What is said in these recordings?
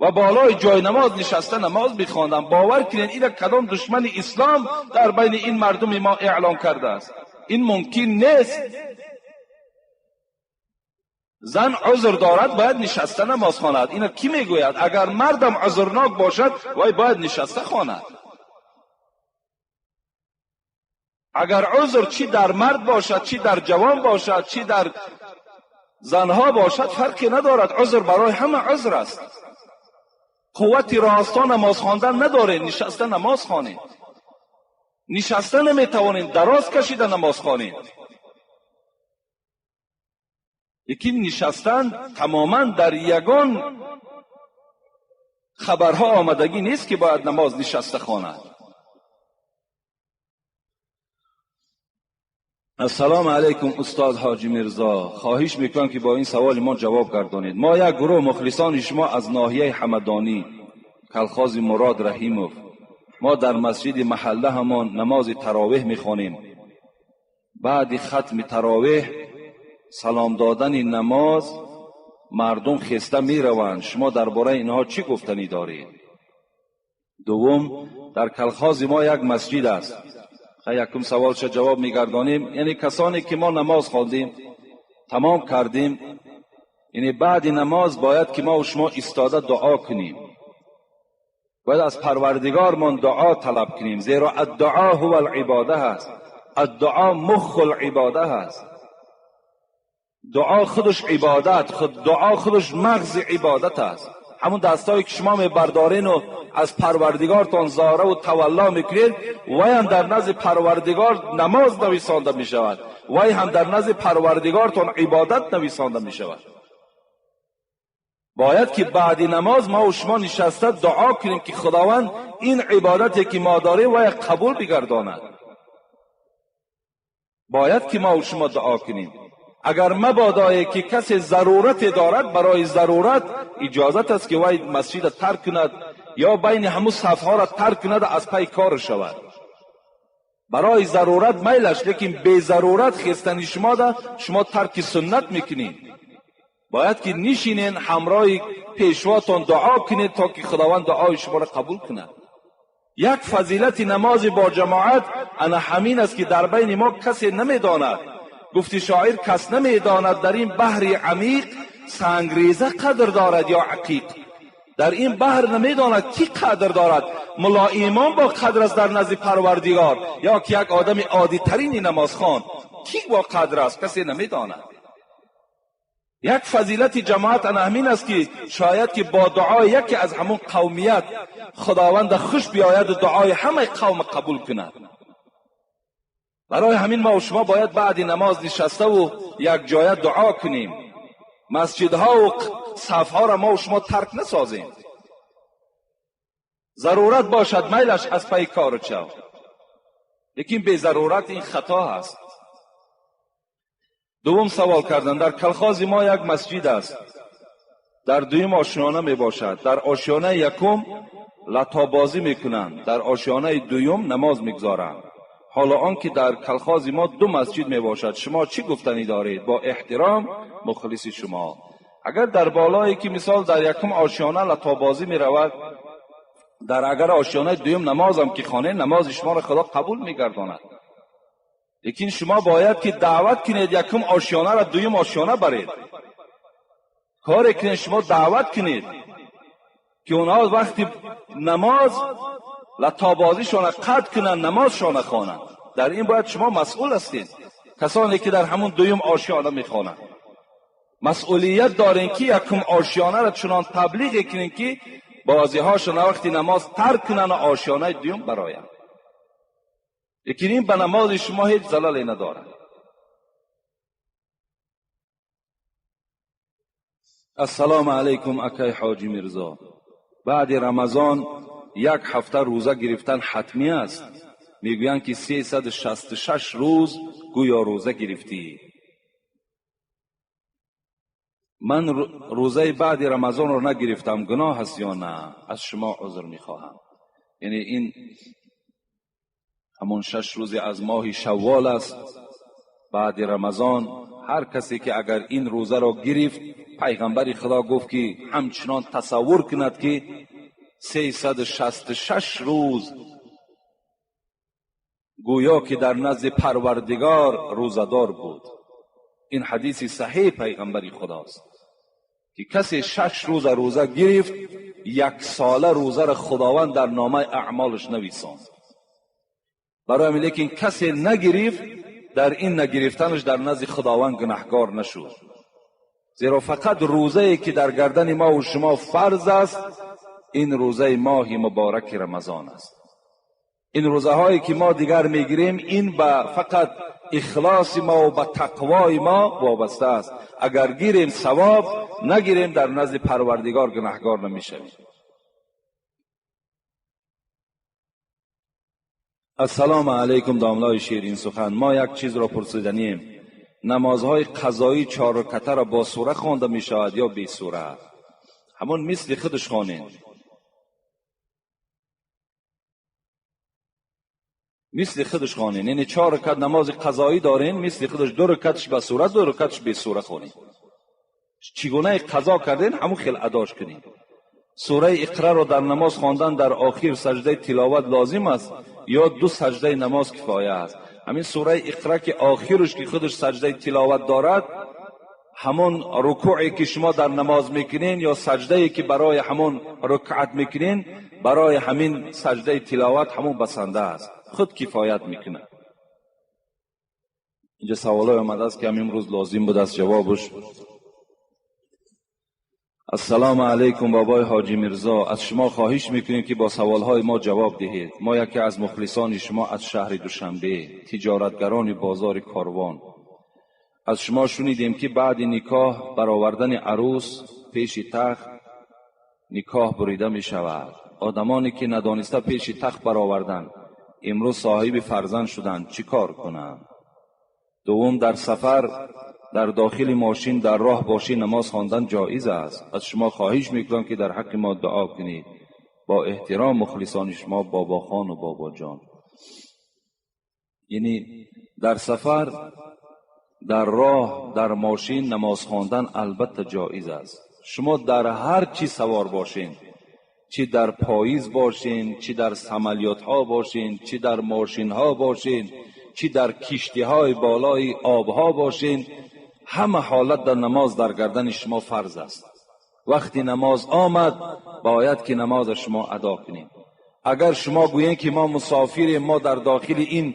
و بالای جای نماز نشسته نماز میخواندند. باور کنید این کدام دشمن اسلام در بین این مردم ما اعلام کرده است؟ این ممکن نیست. زن عذر دارد، باید نشسته نماز خواند. اینو کی میگوید؟ اگر مردم عذرناک باشد وای باید نشسته خواند. اگر عذر چی در مرد باشد، چی در جوان باشد، چی در زنها باشد، فرقی ندارد. عذر برای همه عذر است. قوت راستا نماز خواندن نداره، نشسته نماز خوانید. نشسته نمیتوانید، دراز کشیده نماز خوانید. لیکن نشستن تماما در یگان خبرها آمدگی نیست که باید نماز نشسته خواند. السلام علیکم استاد حاجی میرزا، خواهش میکنم که با این سوال ما جواب گردانید. ما یک گروه مخلصان شما از ناحیه حمدانی، کلخاز مراد رحیموف، ما در مسجد محله همان نماز تراویح میخوانیم. بعد ختم تراویح سلام دادن نماز مردم خسته میروند. شما درباره اینها چی گفتنی دارید؟ دوم، در کلخاز ما یک مسجد است. یکم سوالش جواب میگردانیم. یعنی کسانی که ما نماز خواندیم تمام کردیم، یعنی بعد نماز باید که ما و شما ایستاده دعا کنیم، باید از پروردگارمان دعا طلب کنیم، زیرا الدعا هو العباده هست. الدعا مخ العباده هست. دعا خودش عبادت، خود دعا خودش مغز عبادت است. همون دستایی که شما میبردارین و از پروردگارتان زاره و تولا میکنید، وای هم در نزد پروردگار نماز نویسانده میشود، وای هم در نزد پروردگارتان عبادت نویسانده میشود. باید که بعد نماز ما و شما نشسته دعا کنیم که خداوند این عبادتی که ما داریم وای قبول بگرداند. باید که ما و شما دعا کنیم. اگر مبادایی که کسی ضرورت دارد، برای ضرورت اجازت است که وای مسجد ترک کند یا بین همون صفها را ترک کند از پی کار شود. برای ضرورت میلش، لیکن بی ضرورت خستنی شما ده، شما ترک سنت میکنید. باید که نشینین همراه پیشواتان دعا کنید تا که خداوند دعای شما را قبول کند. یک فضیلت نماز با جماعت انا همین است که در بین ما کسی نمیداند. گفتی شاعر کس نمیداند در این بحر عمیق سنگریزه قدر دارد یا عقیق. در این بحر نمیداند کی قدر دارد، ملا ایمان با قدر است در نزد پروردگار یا که یک آدم عادی ترین نمازخوان. کی با قدر است؟ کسی نمیداند. یک فضیلت جماعت همین است که شاید که با دعای یکی از همون قومیت خداوند خوش بیاید و دعای همه قوم قبول کند. برای همین ما و شما باید بعد نماز نشسته و یک جایه دعا کنیم. مسجدها و صفها را ما و شما ترک نسازیم. ضرورت باشد میلش از پی کار چو، لیکن به ضرورت این خطا هست. دوم سوال کردن، در کلخاز ما یک مسجد است، در دویم آشیانه می باشد. در آشیانه یکم لطابازی میکنند، در آشیانه دویم نماز میگذارند. حالا آنکه در کلخاز ما دو مسجد می باشد، شما چی گفتنی دارید؟ با احترام مخلص شما. اگر در بالایی که مثال در یکم آشیانه لطابازی می رود، در اگر آشیانه دویم نمازم که خانه، نماز شما را خدا قبول می گرداند. لیکن شما باید که دعوت کنید یکم آشیانه را دویم آشیانه برید. کاری کنید، شما دعوت کنید که اونها وقتی نماز لطابازیشان قطع کنند، نمازشان خوانند. در این باید شما مسئول هستید. کسانی که در همون دویم آشیانه میخوانند مسئولیت دارین که یکم آشیانه را چنان تبلیغ کنین که بازی هاشون وقتی نماز ترک کنند و آشیانه دویم برایند. لیکن این به نماز شما هیچ زللی ندارد. السلام علیکم اکای حاجی میرزا، بعد رمضان یک هفته روزه گرفتن حتمی است. میگویند که 366 روز گویا روزه گرفتی. من روزه بعد رمضان رو نگرفتم، گناه است یا نه؟ از شما عذر میخواهم. یعنی این همون 6 روز از ماه شوال است بعد رمضان. ҳар касе ки агар ин рӯзаро гирифт, пайғамбари Худо гуфт ки ҳамчунон тасаввур кунад ки 366 рӯз гӯё ки дар назди Парвардигор рӯзадор буд. Ин ҳадиси саҳеҳ пайғамбари Худост ки касе 6 рӯза рӯза гирифт, як сола рӯзаро Худованд дар номаи аъмолаш нависонд. Барои ҳамин лекин касе нагирифт, дар ин нагирифтанаш дар назди Худованд гунаҳкор нашуд. Зеро фақат рӯзае ки дар гардани мо ва шумо фарз аст, ин рӯзаи моҳи мубораки Рамазон аст. Ин рӯзаҳое ки мо дигар мегирем, ин ба фақат ихлоси мо ва ба тақвои мо вобаста аст. Агар гирем савоб, нагирем дар назди Парвардигор гунаҳкор намешавем. Ассалому алайкум домлаи ширин сухан. Мо як чизро пурсиданем. Намозҳои қазоӣ 4 ракъатаро бо сура хонда мешавад ё бе сура? Ҳамон мисли худаш хонед. Мисли худаш хонед. Яъне 4 ракъат намози қазоӣ дорем, мисли худаш 2 ракъаташ ба сура, 2 ракъаташ бе сура хонед. Чӣ гуна қазо карден, ҳамон хел адош кунед. Сураи Иқраро дар намоз хондан дар охир саҷдаи тиловат лозим аст ё 2 саҷдаи намоз кифоя аст? Ҳамин сураи Иқра ки охираш ки худаш саҷдаи тиловат дорад, ҳамон рукӯе ки шумо дар намоз мекунед ё саҷдае ки барои ҳамон рукъат мекунед, барои ҳамин саҷдаи тиловат ҳамон басанда аст, худ кифоят мекунад. Инҷа саволҳое омадааст ки ҳамин имрӯз лозим будааст ҷавобаш. Ассалому алайкум бобои Ҳоҷи Мирзо, аз шумо хоҳиш мекунем ки бо саволҳои мо ҷавоб диҳед. Мо яке аз мухлисони шумо аз шаҳри Душанбе, тиҷоратгарони бозори Корвон. Аз шумо шунидем ки баъди никоҳ баровардани арӯс пеши тахт никоҳ бурида мешавад. Одамоне ки надониста пеши тахт бароварданд, имрӯз соҳиби фарзанд шуданд, чӣ кор кунанд? Дуввум, дар сафар дар дохили мошин дар роҳ бошӣ намоз хондан ҷоиз аст. Аз шумо хоҳиш мекунам ки дар ҳаққи мо дуо кунед. Бо эҳтиром мухлисони шумо Бобохон ва Бобоҷон. Яъне дар сафар, дар роҳ, дар мошин намоз хондан албатта ҷоиз аст. Шумо дар ҳар чӣ савор бошед, чӣ дар поиз бошед, чӣ дар самолётҳо бошед, чӣ дар мошинҳо бошед, чӣ дар киштиҳои болои обҳо бошед, ҳама ҳолат дар намоз дар гардани шумо фарз аст. Вақти намоз омад, бояд ки намоз шумо адо кунед. Агар шумо гӯед ки мо мусофирем, мо дар дохили ин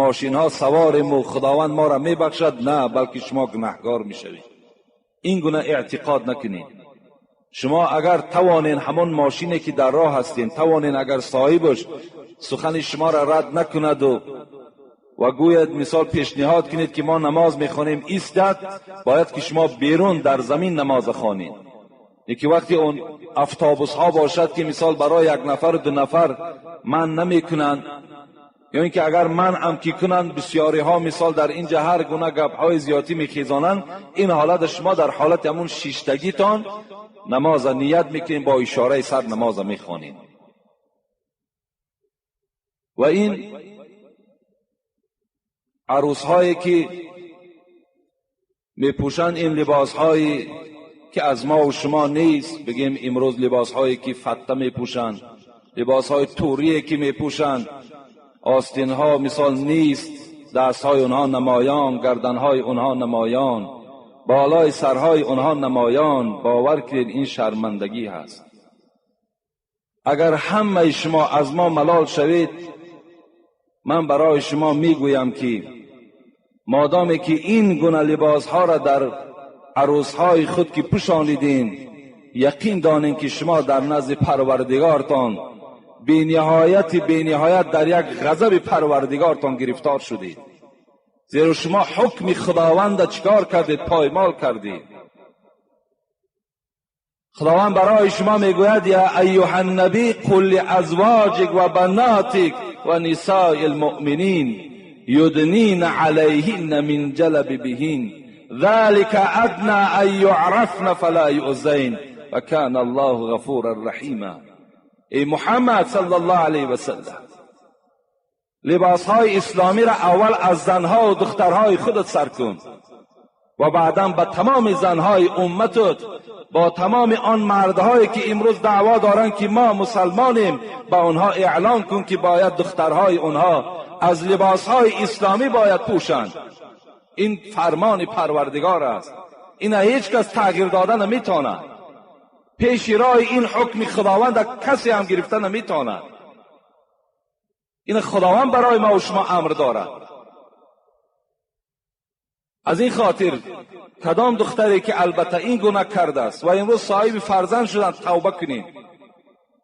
мошинҳо саворем ва Худованд моро мебахшад, на, балки шумо гунаҳкор мешавед. Ин гуна эътиқод накунед. Шумо агар тавонед ҳамон мошине ки дар роҳ ҳастед, тавонед агар соҳибаш сухани шуморо рад накунад ва гӯяд, мисол пешниҳод кунед ки мо намоз мехонем, истад, бояд ки шумо берун дар замин намоз хонед. Яке вақте он автобусҳо бошад ки мисол барои як нафар, 2 нафар ман намекунанд, ё инки агар манъам ки кунанд, бисёриҳо мисол дар инҷа ҳар гуна гапҳои зиёдӣ мехезонанд. Ин ҳолат шумо дар ҳолати ҳамон шиштагитон намоз ният мекунед, бо ишораи сар намоз мехонед. Ва ин арӯсҳое ки мепӯшанд ин либосҳое ки аз мо ва шумо нест, бигем имрӯз либосҳое ки фатта мепӯшанд, либосҳои турие ки мепӯшанд, остинҳо мисол нест, дастҳои онҳо намоён, гарданҳои онҳо намоён, болои сарҳои онҳо намоён. Бовар кунед ин шармандагӣ ҳаст. Агар ҳамаи шумо аз мо малол шавед, ман барои шумо мегӯям ки модоме ки ин гуна либосҳоро дар арӯсҳои худ ки пӯшонидин, яқин донед ки шумо дар назди Парвардигортон бениҳояти бениҳоят дар як ғазаби Парвардигортон гирифтор шудед. Зеро шумо ҳукми Худованда чикор кардед? Поймол кардед. Худованд барои шумо мегӯяд: я айюҳа ннабӣ қул лиазвоҷик ва банотик ва нисои лмуъминин юднина алайҳинна мин ҷалабибиҳин ذلика адна ан юърафна фала юъзайн ва кана аллоҳу ғафуран раҳима. Эй Муҳаммад саллаллоҳу алайҳи васаллам, либосҳои исломиро аввал аз занҳо ва духтарҳои худат сар кун و بعدا به تمام زنهای امتت، با تمام آن مردهایی که امروز دعوا دارند که ما مسلمانیم، به آنها اعلان کن که باید دخترهای آنها از لباسهای اسلامی باید پوشند. این فرمان پروردگار است، این هیچ کس تغییر داده نمیتواند. پیش راه این حکم خداوند کسی هم گرفته نمیتواند. این خداوند برای ما و شما امر دارد. از این خاطر کدام دختری که البته این گناه کرده است و امروز صاحب فرزند شدند، توبه کنید،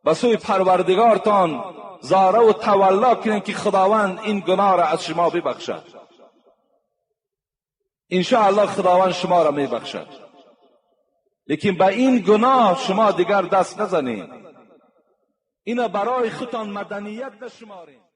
به سوی پروردگارتان زاره و تولا کنید که خداوند این گناه را از شما ببخشد. انشاءالله خداوند شما را میبخشد، لیکن به این گناه شما دیگر دست نزنید. اینا برای خودتان مدنیت نشمارید.